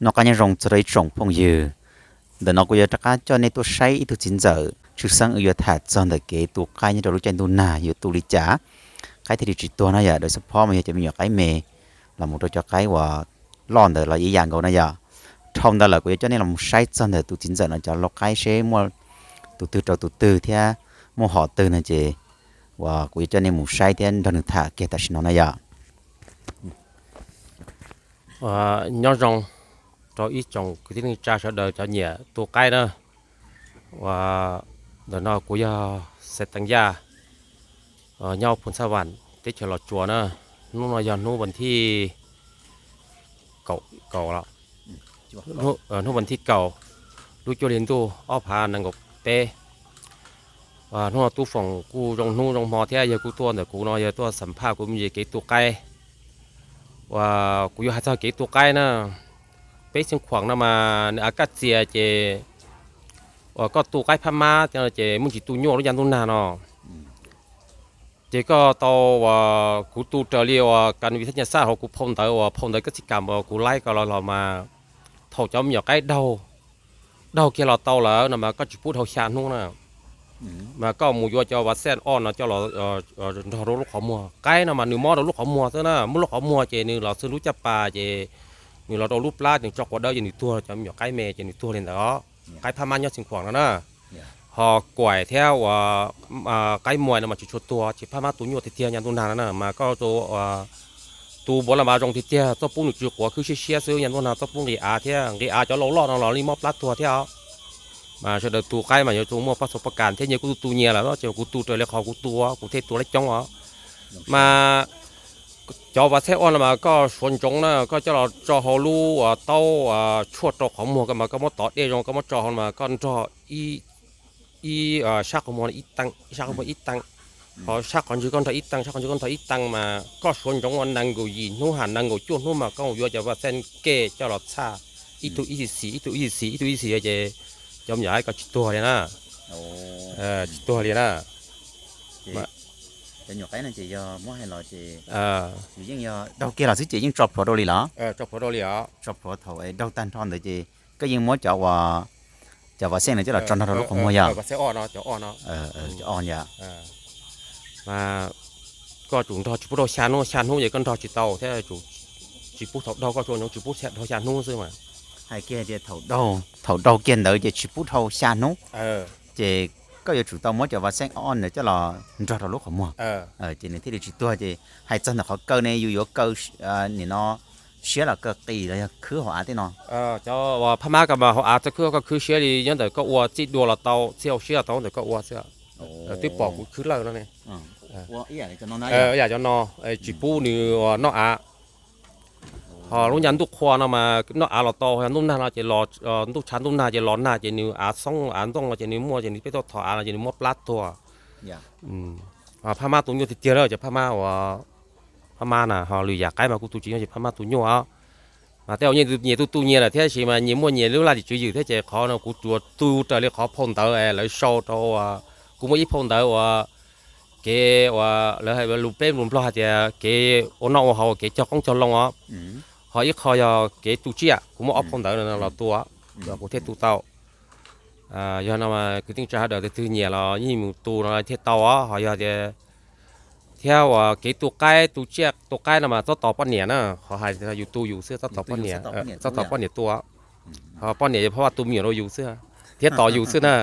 Noj qab nyob zoo txog rau ib tsoom phooj ywg. Ntawm no kuv yuav rov qab coj nej tuaj saib ib tug txiv ntxawm tshwj xeeb wb yuav tham txog ntawm kev tu qaib nyob rau lub caij ntuj nag yuav tu li cas, qaib thiaj li tsis tuag no yom. Daws xab phob mas yog cov me nyuam qaib me los mus rau cov qaib uas loj ntawd los ib yam nkaus no yom. Dhau ntawd lawm kuv yuav coj nej los saib txog ntawm tus txiv ntxawm no cov lau qaib seb muaj tus twg rau tus twg thiab muaj hom twg no ces uas kuv yuav coj nej mus saib thiab nrog nws tham kiag tam sim no na yom. Nyob zoo rau ib tsoom kwv tij neej tsa sawv daws cov nyiam tu qaib na. Uas ntawm no kuv yog Xeev Teev Yaj, nyob Phoos Xab Vam, teb chaws Los Tsuas na. Hnub no yog hnub vas thij kaum, hnub vas thij kaum, lub cuaj hli ntuj ob phav nees nkaum peb. Hnub no Tub Foom kuj zoo hnub zoo hmo thiab yawg kuj tuaj ntawm kuv no, yawg tuaj xam phaj kuv me ntsis kev tu qaib. Uas kuv yuav hais txog kev tu qaib na, peb Xeev Khuam no mas nws av kaj txias ces uas koj tu qaib phab mab ces muaj ntsis tu nyuaj lub caij ntuj nag no. Ces koj tau uas kuv tu raws li uas kas vim thaj nyas xaj hauv kuv phau ntawv uas phau ntawv kab txij kam uas kuv laib ko los los mas thaum cov me nyuam qaib daug, daug kiag los tau lawm no mas koj tsis pub dhau xya hnub na. Mas koj mus yuav cov vav xej o no coj los nrog rau lub qhov muag. Qaib no mas nws mob rau lub qhov muag xwb na, muab lub qhov muag ces nws los xwb lub caj pas ces nws los rau lub plab nws tso quav dawb ces nws tuag, cov me nyuam qaib me ces nws tuag li ntawd os. Qaib phab mab nyob Xeev Khuam no na. Ho kuaim thiab uas qaib muas no mas tsis tshua tuag, ces phab mab tu nyuaj tiag tiag nyob ntuj nag no na. Mas koj tu npav las mas zoo tiag tiag, txhob pub nws tsw quav khwb siab siab xwb, nyob ntuj nag txhob pub nqis av thiab, nqis av cov lau loj no los li mob plab tuag thiab os. Mas sawv daws tu qaib mas yuav tsum muaj pab txhua pab kas thiab, nyias kuj tu tu nyias lawm, ces kuv tu raws li qhov kuv tu, kuv thiaj tu laib coob os. Mas cov vav xej o no mas koj suav ntsoov na, koj coj los tso hauv lub taub tshuaj rau qhov muag ko mas koj muab tov dej zoo, koj muab tso hauv no mas koj nrog ib sab qhov muag ib teev, ib sab qhov muag ib teev, ho sab qhov ntswg koj nrog ib teev, sab qhov ntswg koj nrog ib teev mas koj suav ntsoov ua nees nkaum yim hnub ha nees nkaum cuaj hnub mas koj yuav cov vav xej ke coj los txhaj ib tug ib xis, ib tug ib xis, ib tug ib xis ces cov me nyuam qaib ko tsis tuag li na. Tsis tuag li na. Cov nyuam qaib no ces yog muab hais los ces yeej yog daug kiag los xwb ces yeej tso plhuav rau li los? Tso plhuav rau li os. Tso plhuav thaum daug tag nrho ntawd ces koj yeej muab cov uas cov vav xej no coj los tso nrog rau lub qhov muag yog? Cov o no, cov o no. Cov o yom. Mas koj tsum nrog tsis pub dhau xya hnub, xya hnub ces koj nrog tsis tau thiab, tsis pub thaum daug, koj tsuas nyoov tsis pub dhau xya hnub xwb mas. Hais kiag tias thaum daug kiag ntawd ces tsis pub dhau xya hnub, ces koj yuav tsum tau muab cov vav xej o ntawd coj los nrog rau lub qhov muag, ces nws thiaj li tsis tuag. Ces hais txog ntawm qhov kaw ne, yus yuav kaw nim no siab los kaw qis los yog khwb hauv av tej no? Cov phab mab ko mas hauv av txawj khwb, koj khwb siab li nyob ntawm koj ua txij dua los tau, txij hauv siab los tau, ntawm koj ua xwb. Twb pom kuv khwb lawj no ne. Yam cov no tsis pub nws noj av. Ho lub nyuag ntuj qhua no mas noj av los tau, ntuj nag no ces los, ntuj tshav ntuj nag ces los nag ces nws av xoob av ntoo no ces nws muaj ces nws peb tuaj thov av no ces nws muab plab tuag. Phab mab tu nyuaj tiag tiag lawm, cov phab mab uas, phab mab na, ho lwm yam qaib mas kuj tu tsis nyuaj ces phab mab tu nyuaj os. Mas tej zaum nyias tu tu nyias lawm thiab, sis mas nyias muaj nyias lub laj lim tswv yim thiab, ces qhov no kuv tsuas tu raws li qhov phau ntawv lawv sau rau. Kuv muaj ib phau ntawv uas kev uas lawv hais lus peb lus nplog hais tias kev ua noj ua haus, kev cog qoob cog loo os. Ho ib qho yog kev tu tsiaj, kuv muaj ob phau ntawv no los tu, kuv thiaj tu tau. Yog no kwv tij neej tsa sawv daws tus twg nyiam los yeej mus tu no thiaj tau os. Ho yog tias thiab uas kev tu qaib, tu tsiaj tu qaib no mas txhob tos poj niam na, qhov hais yus tu yus xwb, txhob tos poj niam, txhob tos poj niam tu. Ho poj niam yog phab mab tu me nyuam rau yus xwb thiab tos yus xwb na.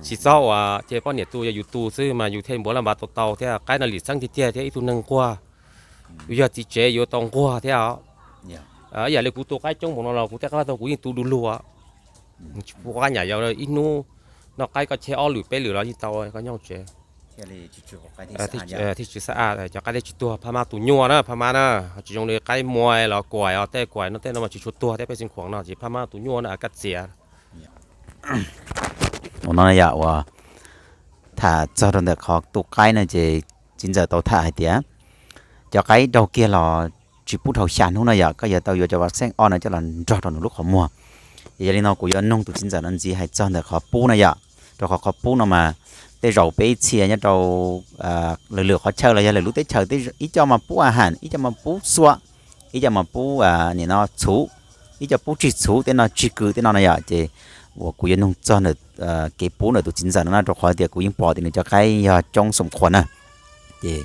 Tsis txhob uas cia poj niam tu, yog yus tu xwb mas yus thiaj npav laj npav tau tau thiab. Qaib no lim xeeb tiag tiag thiab ib tug neeg nquag, yus yog txiv tsev yuav tau nquag thiab os. Ib yam li kuv tu qaib coob npaum no los kuv tej qaib tau kuv yeej tu du lug os. Tsis pub qaib nyam yau ib hnub noj qaib koj cheb ob lwm peb lwm los yeej tau, koj nyob tsev thiaj tsis xab a, cov qaib thiaj tsis tuag. Phab mab tu nyuaj na, phab mab na, tsis zoo li qaib muas los kuaim os, tej kuaim no tej no mas tsis tshua tuag thiab, peb Xeev Khuam no ces phab mab tu nyuaj na, av kaj txias. Ua no yom, uas tham txog rau ntawm qhov tu qaib no ces txiv ntxawm tau tham hais tias cov qaib daug kiag los tsis pub dhau xya hnub no yom, koj yuav tau yuav cov vav xeej ob no coj los nrog rau nws lub qhov muag. Yog li no kuv yuav nug tus txiv ntxawm no ntxiv hais txog ntawm qhov pub no yom. Rau qhov qhov pub no mas tej zaum peb ib txhia nyob rau lwm lwm qhov chaw los yog lwm lub teb chaws, ib co mas pub a ham, ib co mas pub xua, ib co mas pub nim no txhuv. ib co pub tsig txhuv tej no, tsig kws tej no na yom. Ces uas kuv yuav nug txog ntawm kev pub ntawm tus txiv ntxawm no na, rau qhov tias kuv yeej pom tias nws cov qaib yog coob xoom qhuas na. Ces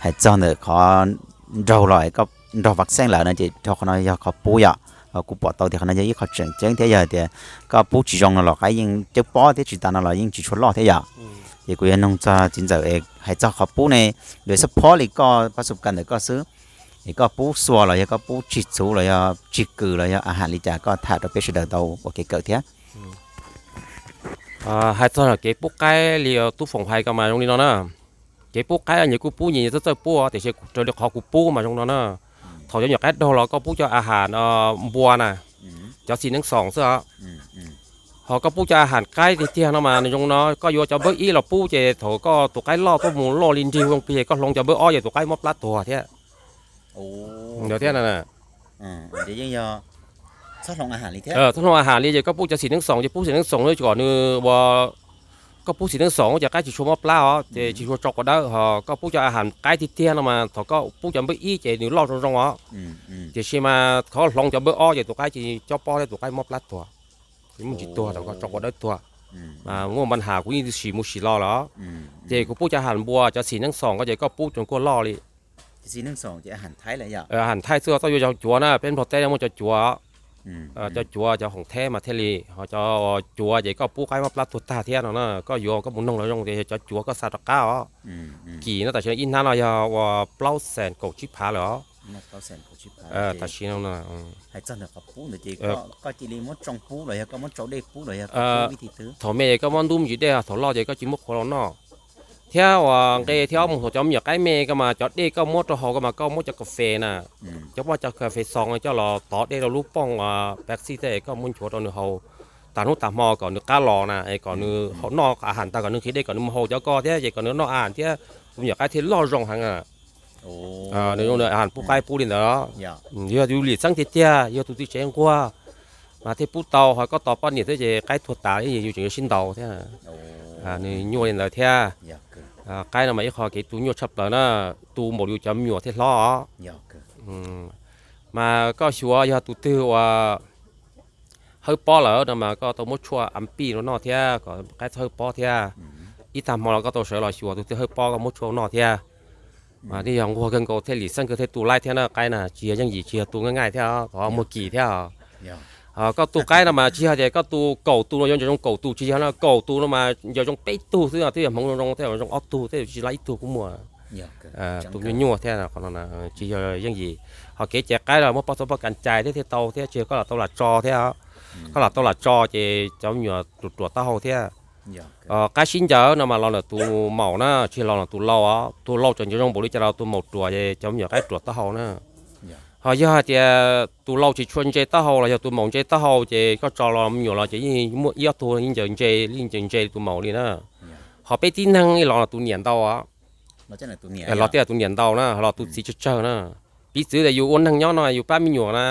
hais txog ntawm qhov nraug los, nraug vav xeej lawm no ces rau qhov no yog qhov pub yom. Kuv pom tau tias qhov no yog ib qho tseem ceeb thiab, yog tias koj pub tsis zoo no los qaib yeej cawb pob thiab, tsis tas no los yeej tsis tshua loj thiab yom. Ces kuv yuav nug txog txiv ntxawm hais txog qhov pub ne, yuav xab phob li koj pab xub ka ntawm koj xwb, es koj pub xuas los yog koj pub tsig txhuv los yog tsig kws los yog a has li cas, koj tham rau peb sawv daws tau ua kev kawm thiab. Hais txog kev pub qaib li tub foom hais ko mas zoo li no na. Kev pub qaib nyias kuj pub nyias txawj txawj pub, tiam sis raws li qhov kuv pub mas zoo no na. Thaum cov nyuam qaib daug los koj pub cov a has npua na, cov xim neeb xoom xwb os. Ho koj pub cov a has qaib tiag tiag no mas nws zoo no, koj yuav cov npawb ib los pub ces thaum koj tus qaib loj tuaj mus loj li nrig zoo plig, koj hloov cov npawb ob ces tus qaib mob plab tuag thiab. Ntawd thiab na. Txhob hloov a has li ces koj pub cov xim neeb xoom ces pub xim neeb xoom kom nws ua, koj pub xim neeb xoom ces qaib tsis tshua mob plab os, ces tsis tshua tso quav dawb. Ho koj pub cov a has qaib tiag tiag no mas thaum koj pub cov npawb ib ces nws loj zoo zoo os. Tiam sis mas koj hloov cov npawb ob ces tus qaib tsis cob pob thiab, tus qaib mob plab tuag, muaj ntsis tuag, thaum koj tso quav dawb tuag. Mas muaj npa has kuv yeej sim mus sim los lawm. Ces kuv pub cov a has npua, cov xim neeb xoom ko ces koj pub tsoos kuaj loj li. A has thaib xwb, txhob yuav cov cuav na, peb nplog teb muaj cov cuav. Cov cuav cov hoom theb mas thiaj li, ho cov cuav ces koj pub qaib mob plab tuag tag thiab no na. Koj yuav koj mus noog lawv zoo tias yog cov cuav koj xa rov qab os. Kim no tam sim no ib hnab no yog ua plaub xees kaum tsib phav lawm os. Tam sim no, thaum me koj muab ntub me ntsis dej, thaum loj ces koj cia li muab qhuav los noj. Thiab uas nqe thiab ob mus thaum cov me nyuam qaib me ko mas cov dej koj muab rau haus ko mas koj muab cov kas fes na, cov poj cov kas fes xoos coj los tov dej rau lub pooj Pepsi tej, koj muab nchuav rau nws haus tas hnub tas hmo kom nws qab los na, es kom nws haus noj a has tag kom nws nqhis dej kom nws mus haus cov ko thiab ces kom nws noj a thiab, tus me nyuam qaib thiaj loj zoo heev. Nws zoo a has pub qaib pub li ntawd. Yog yus lim xeeb tiag tiag, yog tus txiv tsev nquag mas thiaj pub tau, ho koj tos poj niam xwb ces qaib tuag tas, yus tseem yuav sib ntaus thiab. Nws nyuaj li ntawd thiab. Qaib no mas ib qho kev tu nyuaj tshaj plaws na, tu npaum li cov me nyuam thiaj hlob os. Mas koj xyuas yog tus twg uas hawb pob lawm no mas koj tau muab tshuaj a pij rau noj thiab kom qaib txhob hawb pob thiab. Ib tag hmo los koj tau sawv los xyuas tus twg hawb pob koj muab tshuaj noj thiab. Mas nej yog nquag kawg nkaus thiaj lim xeeb kawg thiaj tu laib thiab na, qaib na tsis yog yeej yim, tsis yog tu nqaij nqaij thiab os, qhov muag kis thiab os. Koj tu qaib no mas tsis yog tias koj tu kaum tus no yuav nco zoo kaum tus, tsis yog no, kaum tus no mas nco zoo peb tug xwb, twb yog hmoov zoo zoo thiab, zoo ob tug thiab, tsis laib ib tug kuj muaj. Tu nyuaj nyuaj thiab qhov no tsis yog yeej yim. Ho kev cais qaib los muab pob txhuv pob kas cais thiab thiaj tau thiab, tsis yog koj lam tau lam tso thiab. Koj lam tau lam tso ces cov me nyuam ruam ruam taub hau thiab. Qaib sib ncaws no mas los ntawm tus maum na, tsis los ntawm tus lau os. Tus lau tseem nco zoo npaum li cas los tus maum ruam ces cov me nyuam qaib ruam taub hau na. Ho yog hais tias tus lau tsis tshua ntse taub hau los yog tus maum ntse taub hau ces koj tso los me nyuam los ces yeej muaj ib ob tug yeej ncaws ntse li, ncaws ntse li tus maum li na. Ho peb tib neeg los tus niam ntau os. Los tias tus niam ntau na, los tus txiv tsawg tsawg na. Piv txwv tias yus ua neeg nyob no yus pab me nyuam na,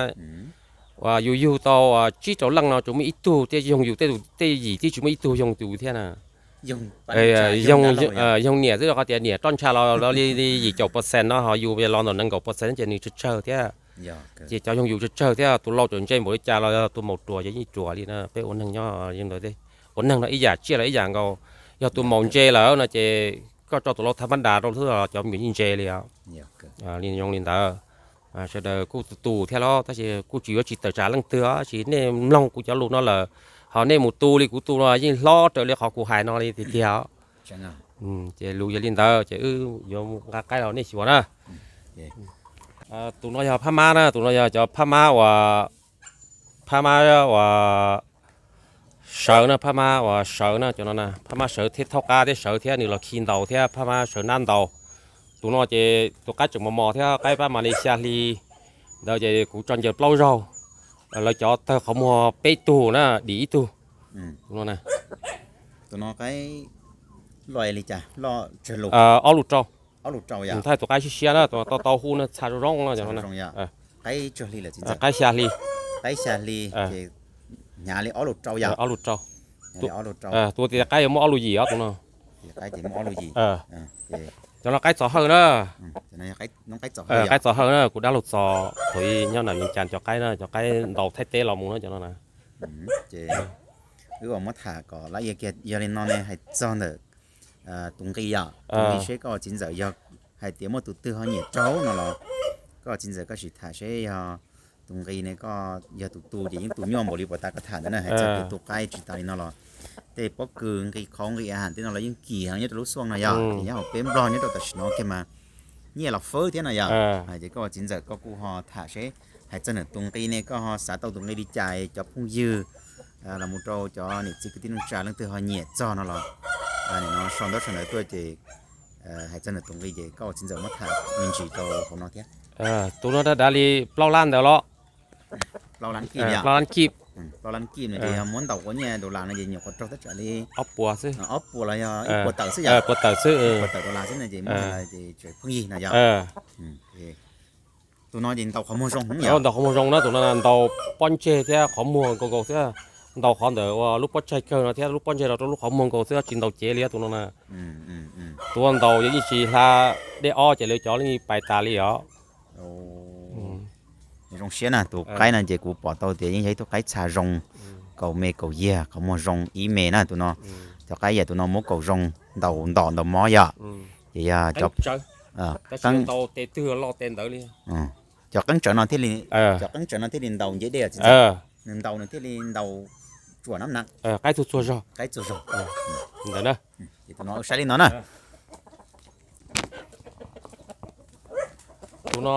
uas yus yug tau tsib rau leej no tsuas muaj ib tug thiaj yoog yus, tej yim twb tsis muaj ib tug yoog yus thiab na. Yoog niam xwb, qhov tias niam roj ntsha los li yim caum percent no, ho yus los ntawm nees nkaum percent ces nws tsawg tsawg thiab. Ces cov yoog yus tsawg tsawg thiab, tus lau tseem ntse npaum li cas los tus maum ruam ces yeej ruam li na. Peb ua neeg nyob, ua neeg no ib yam tsiaj los ib yam nkaus. Yog tus maum ntse lawm no ces koj tso tus lau thaj mab das rau xwb los cov me nyuam yeej ntse li os. Li zoo li ntawd. Sawv daws kuj tu tu thiab los tab sis kuj tsis yuav tsis tawm tsam leej twg os, tab sis nej mloog kuv cov lus no lawm, ho nej mus tu li kuv tu no yeej hlob raws li qhov kuv hais no li tiag tiag os. Ces lus yog li ntawd ces wb yuav nqa qaib los nej xyuas na. Tus no yog phab mab na, tus no yog cov phab mab uas, phab mab uas sawv na, phab mab uas sawv na, cov no na, phab mab sawv thiab thaub qab thiab sawv thiab nws los khi ntaus thiab phab mab sawv nab ntaus. Tus no ces tus qaib tseem mos mos thiab, qaib pab Malaysia hli ntawd ces kuv tso ncaws plaub zaug. Lawv cov tawg qhov muag peb tug na, dim ib tug. Tus no na, ob lus rau. Thaij tus qaib siab siab na, tau tau hu na, txha zoo zoo na. Qaib xya hli. Ob lus rau. Tus tias qaib yuav muaj ob lus yim os tus no. Cov no qaib txos hawj na. Qaib txos hawj na, kuv dab laug txos thaum ub nyob nram Vias Cas cov qaib na, cov qaib ntaus Thaib teb los mus na cov no na. Ces wb muab tham kom lab kiag, yog li no ne hais txog ntawm tus nqi yom, tus nqi seb koj txiv ntxawm yog hais tias muaj tus twg ho nyiam raug no los koj txiv ntxawm koj sim tham seb yog tus nqi ne koj yog tus tu ces yeej tu nyuaj npaum li puas tas koj tham ntawd na, hais txog tias tu qaib tsis tas li no los tej pob kws nqi qhov nqi a has tej no los yeej kim heev nyob rau lub xuaj no yom, ces nyob hauv peb Nplog nyob rau tam sim no kiag mas nyiaj los fawb thiab no yom. Ces koj txiv ntxawm koj kuj ho tham seb hais txog ntawm tus nqi ne koj ho xav tau tus nqi li cas, cov phooj ywg los mus rau cov niam txiv kwv tij neej tsa leej twg ho nyiam txog no los nim no sau ntaub sau ntawv tuaj ces hais txog ntawm tus nqi ces koj txiv ntxawm muab tham me ntsis rau hauv no thiab. Tus no dav dav li plaub lab ntawd los. Plaub lab kib, plaub lab kib no ces yog muab ntaus ua nyiaj dollar no ces nyuam qhuav raug tab tsam li ob puas xwb, ob puas los yog ib puas tawm xwb yom, puas tawm xwb, puas tawm dollar xwb no ces muab los ces tseem pheej yig no yom. Tus no ces ntaus qhov muag zoo, ntaus qhov muag zoo na, tus no ntaus pob ntseg thiab qhov muag nkaus nkaus xwb, ntaus qhov ntawm ua lub pob tsaig kawg no thiab lub pob ntseg los rau lub qhov muag nkaus xwb, tsis ntaus cev li tus no na. Tus ntaus yog yeej tsis hla dej ob ces lawv cov yeej pais tas li os. Zoo siab na, tus qaib no ces kuv pom tau tias yeej yog ib tug qaib txha zoo, kaus me kaus yiag, qhov muag zoo ib me na tus no. Cov qaib yam tus no muab kaus zoo, ntaus ntom ntaus mov yom. Ces yog cov qeeb tsawv no thiaj li, cov qeeb tsawv no thiaj li ntaus nceb dej, nws ntaus nws thiaj li ntaus tsuam nab na. Qaib txuag txuag zog, qaib txuag zog ntawd na. Ces tus no saib li no na. Tus no,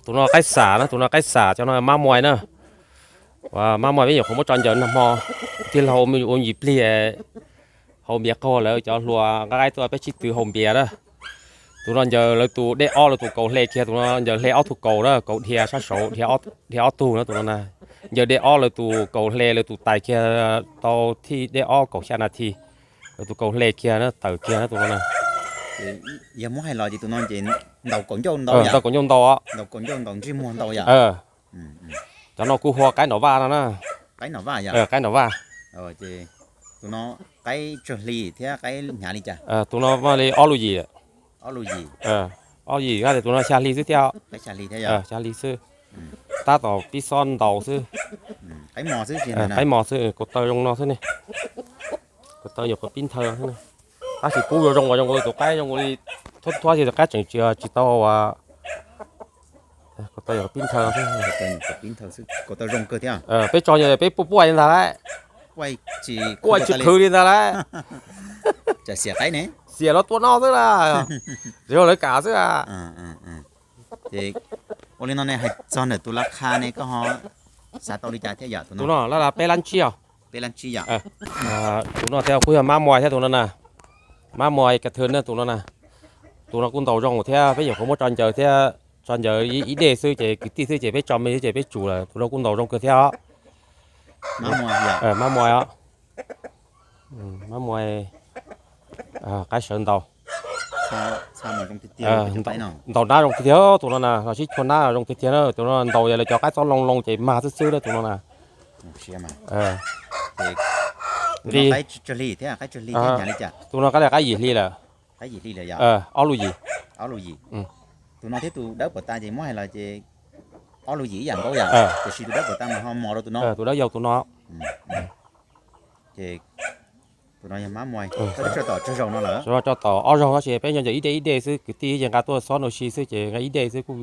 tus no qaib xam na, tus no qaib xam, cov no mab muais na. Mab muais peb nyuam qhuav muab tso ncaws nag hmo, tij laug ua yim plig haus npias qaug lawv cov hluas nqa qaib tuaj peb sib twv haus npias na. Tus no ncaws lawv tus dej ob lawv tus kaus hle kiag, tus no ncaws hle ob tug kaus na, kaus dhia sab saud dhia ob tug na tus no na. Ncaws dej ob lawv tus kaus hle lawv tus tais kiag tau thij dej ob kaum xya nas this, lawv tus kaus hle kiag na, tawm kiag na tus no na. Yog muab hais los ces tus no ces ntaus kaus ncauj ntau, ntaus kaus ncauj ntau os, ntaus kaus ncauj ntaus ntsej muag ntau yom. Cov no kuj hu ua qaib nram vaj no na. Qaib nram vaj yom. Qaib nram vaj. Tus no qaib tsawg hli thiab qaib hnyav li cas? Tus no muaj li ob lub yim. Ob lub yim. Ob yim, tus no xya hli xwb thiab. Xya hli xwb. Tab tom pib xob ntaus xwb. Qaib mos xwb, kaus taw zoo no xwb ne. Kaus taw nyuam qhuav pib nthaw xwb ne. Tab sis pub zoo zoo uas zoo nkaus tus qaib zoo nkaus li thuab thuab ces tus qaib tseem tsis tau uas kaus taw nyuam qhuav pib nthaw xwb. Peb tso peb puaj puaj li ntag lauj. Puaj tsis khwv li ntag lauj. Xiam los tua no xwb lauj. Tsis yog lawv kam xwb a. Ua li no ne hais txog ntawm tus lab qha ne koj ho xav tau li cas thiab yom? Tus no lab peb lab tsib os. Peb lab tsib yom. Tus no thiab kuj yog mab muais thiab tus no na. Mab muais ka thw na tus no na. Tus no kuj ntaus zoo thiab peb nyuam qhuav muab tso ncaws thiab, tso ncaws ib dej xwb ces kwv tij xwb ces peb tso me xwb ces peb tsum lawm, tus no kuj ntaus zoo kawg thiab os. Mab muais os. Mab muais qaib sawv ntaus. Ntaus nab zoo tiag tiag tus no na, los sib chua nab zoo tiag tiag na, tus no ntaus yog lawv cov qaib txob loo loo ces mag xwb xwb na tus no na. Tus no qaib yim hli lawm. Ob lub yim. Tus no thiab tus dawb puas tas ces muab hais los ces ob lub yim ib yam nkaus yom, tiam sis tus dawb puas tas mas ho mos rau tus no. Tus dawb yau tus no. Ces tus no yog mab muais, tso tom tsawg zaus no lawm? Tso tom ob zaug tab sis peb nco ncaws ib dej ib dej xwb, kwv tij ces nqa tuaj xob nrau si xwb ces nqa ib dej xwb kuj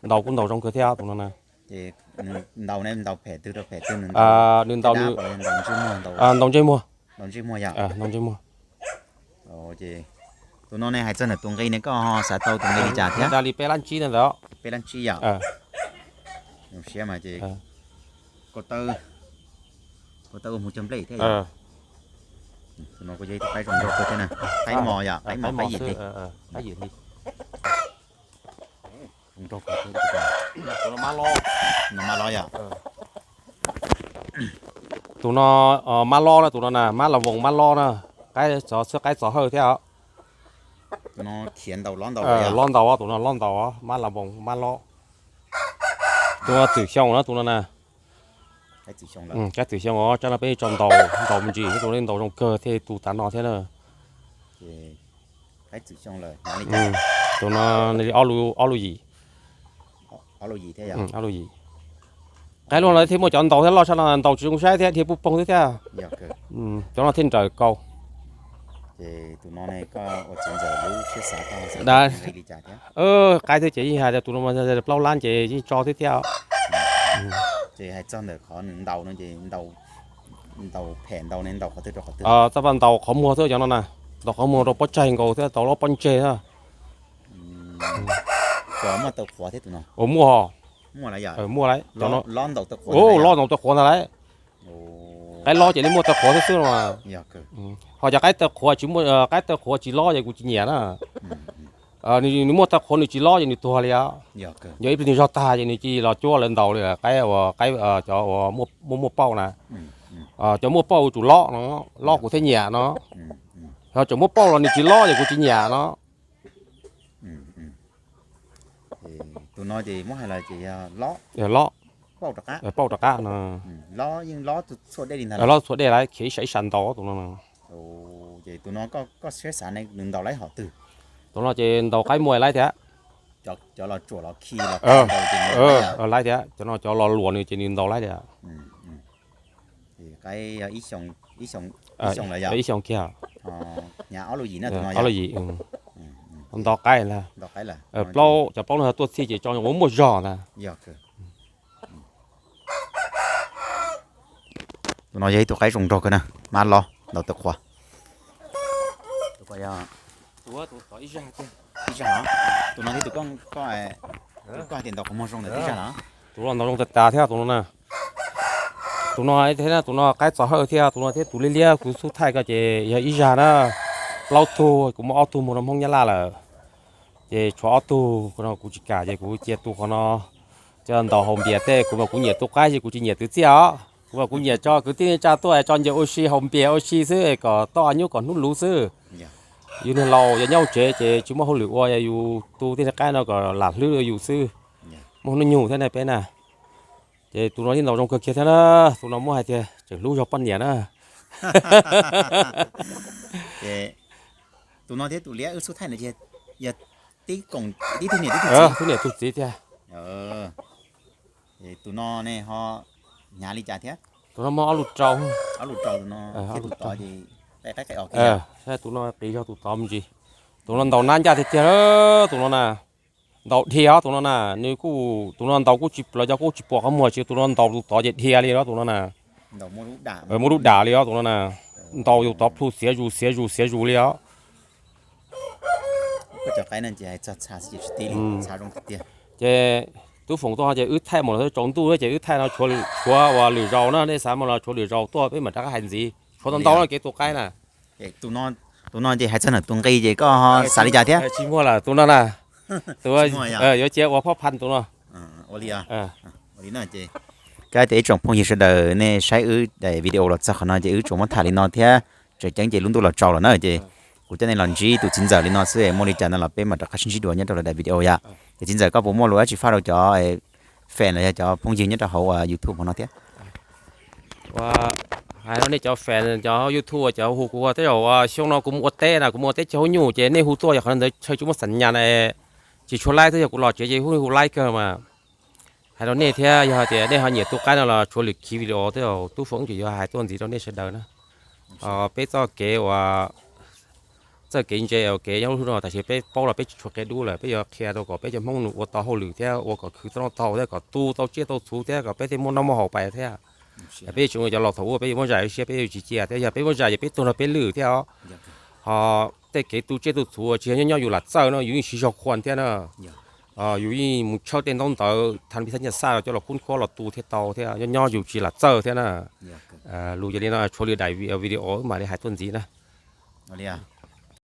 ntaus kuj ntaus zoo kawg thiab tus no na. Ces ntaus ne ntaus phem twg rau phem twg? Nws ntaus, ntaus ntsej muag. Ntaus ntsej muag yom. Ntaus ntsej muag. Ces tus no ne hais txog ntawm tus nqi ne koj xav tau tus nqi li cas thiab? Dag li peb lab tsib na ntawd. Peb lab tsib yom. Zoo siab mas ces ko taw, ko taw ua mus cog nplej thiab yom. Tus no kuj yog ib tug qaib zoo nraug kawg thiab na. Qaib mos yom, qaib mos qaib yim hli. Qaib yim hli. Tus no mab lob yom. Tus no mab lob na, tus no na mab las voos mab lob na. Qaib txov xwb, qaib txov hawj thiab os. Tus no khiav ntaus lob ntaus, lob ntaus, tus no lob ntaus, mab las voos mab lob. Tus no txwm xyoo na tus no na. Qaib txwm xyoo os, cov no peb tso ntaus, ntaus me ntsis, tus no ntaus zoo kawg thiaj tu tav no thiab na. Tus no li ob lub, ob lub yim. Ob lub yim. Qaib luaj no thiaj muaj cov ntaus thiab, loj tshaj no ntaus tsis zoo saib thiab, dhia puj poog thiab thiab. Cov no thiaj nrawm kauj. Qaib thiab ces yeej hais tias tus no plaub lab ces yeej tso thiab thiab. Txoj paj ntaus qhov muag xwb cov no na, ntaus qhov muag rau pob tsaig nkaus thiab tau lub pob ntseg na. Ua muaj, muaj lawm, cov no lob ntaus taw qhuav ntag lauj. Qaib lob ces nws muaj taw qhuav xwb xwb no. Ho cov qaib taw qhuav tsis muaj, qaib taw qhuav tsis lob ces kuv tsis nyiam na. Nws muaj taw qhuav nws tsis lob ces nws tuag li os. Yog ib pliag nws zog tag ces nws cia li los cuab lawv ntaus li qaib, qaib cov uas muaj muaj pauj na. Cov muaj pauj yuav tsum lob no, lob kuv thiaj nyiam no. Ho cov muaj pauj los nws tsis lob ces kuv tsis nyiam no. Tus no ces muab hais los ces yog lob, pauj rov qab no. Lob txhua dej lawm, khiav ib sab ib sab ntaus tus no. Tus no koj siab xav nws ntaus laib hom twg? Tus no ces ntaus qaib muaj laib thiab. Laib thiab, cov no cov los luam nws ces nws ntaus laib thiab. Ib xyoo kiag. Ob lub yim. Ntaus qaib ntag. Plaub, cov plaub no tuaj txhij ces tso ua muaj zog ntag. Tus no yog ib tug qaib zoo nraug kawg na, mab lob ntaus taw qhuav. Tus no thiab tus koj hais tias ntaus qhov muag zoo ntawd ib zaj los? Tus no ntaus zoo tas tas thiab tus no na. Tus no thiab tus no qaib txo hawj thiab tus no thiab tus liab liab kuv xub thaij ko ces yog ib zaj na. Plaub tug, kuv muaj ob tug muag rau Hmoob Nyab Laj lawm. Ces tshuav ob tug, qhov no kuv tsis kam ces kuv cia tu qhov no. Coj ntaus haus npias tej, kuv mas kuv nyiam tu qaib ces kuv tsis nyiam twv txiaj os. Kuv mas kuv nyiam tso kwv tij neej tsa tuaj tso ncaws ua si haus npias ua si xwb kom toj nyuj kom hnub luv xwb. Yus niag laus yog nyob hauv tsev ces tsis muaj hauj lwm ua, yus tu tej niag qaib no kom lam hlwb yus xwb. Muaj hnub nyoog thiab ne peb na. Ces tus no yeej ntaus zoo kawg kiag thiab na. Tus no muab hais tias tseem hlub zog poj niam na. Tus no thiab tus liab wb xub thaij no yog tib tug niam tib tug txiv thiab. Tus no ne ho hnyav li cas thiab? Tus no muaj ob lub rau. Ob lub rau tus no thiab tus tod ces qaib qaib os. Saib tus no qis zog tus tod me ntsis. Tus no ntaus nab ncaj tiag tiag, tus no na. Ntaus dhia os tus no na, nws kuj, tus no ntaus kuj tsis, los yog kuj tsis pom qhov muag tsis, tus no ntaus tus tod ces dhia li os tus no na. Muaj lub dam li os tus no na. Ntaus tus tod plhu xiav zus xiav zus xiav zus li os. Ces tub foom tuaj ces wb thaij mus los tsaus ntuj ces wb thaij no tshuav uas lwm zaus na, nej xav mus los tshuav lwm zaus tuaj peb mam rov qab hais ntxiv. Tshuav tau ntau no kev tu qaib na. Tus no ces hais txog ntawm tus nqi ces koj xav li cas thiab? Tsis muaj lawm tus no na. Tus yuav cia ua phob phan tus no. Kab tias ib tsoom phooj ywg sawv daws nej saib wb daim video los txog qhov no ces wb tsuas muab tham li no thiab, tseem ceeb ces lub ntuj los tsaus lawm na ces kuv coj nej los ntsib tus txiv ntxawm li no xwb, muaj li cas no los peb mam rov qab sib ntsib dua nyob rau lawv daim video yom. Ces txiv ntxawm koj puas muaj lus dab tsi faj rau cov fan los yog cov phooj ywg nyob rau hauv YouTube hauv no thiab? Hais rau nej cov fan cov YouTube cov hu kuv ua tej zaum xyoo no kuv mus ua teb na, kuv mus ua teb chaws hub nyuj ces nej hu tuaj yog qhov ntawd chaw tsis muaj xam nyas na, tsis tshua laib thiab, yog kuv los tsev ces hu hu laib kawg mas. Hais rau nej thiab, yog hais tias nej ho nyiam tu qaib no los tshuav lwm khiv video tej zaum tub foom tseem yuav hais tuaj ntxiv rau nej sawv daws na. Peb txoj kev uas txoj kev ntse kev nyob lub no tam sim peb paub los peb tsis tshuav qia dub lawm, peb yuav qhia rau kom peb cov Hmoob nws ua tau hauj lwm thiab ua kom khwv tau tau thiab kom tu tau tsiaj tau txhuv thiab kom peb thiaj muaj noj muaj haus pais thiab. Peb tsis ua cov laus thaum ub peb yuav muab zais ua siab peb yuav tsis cia thiab, yog peb muab zais ces peb tuag nrog peb lwm thiab os. Ho tej kev tu tsiaj tu txhuv tsis yog nyob nyob yus lam txawj no, yus yeej siv zog khuam thiab na. Yus yeej mus tshawb tej ntaub ntawv thaj pis thaj nyaj xaj coj los kub khuab los tu thiaj tau thiab, nyob nyob yus tsis lam txawj thiab na. Lus yog li no, tshuav lwm daim video mam li hais tuaj ntxiv na.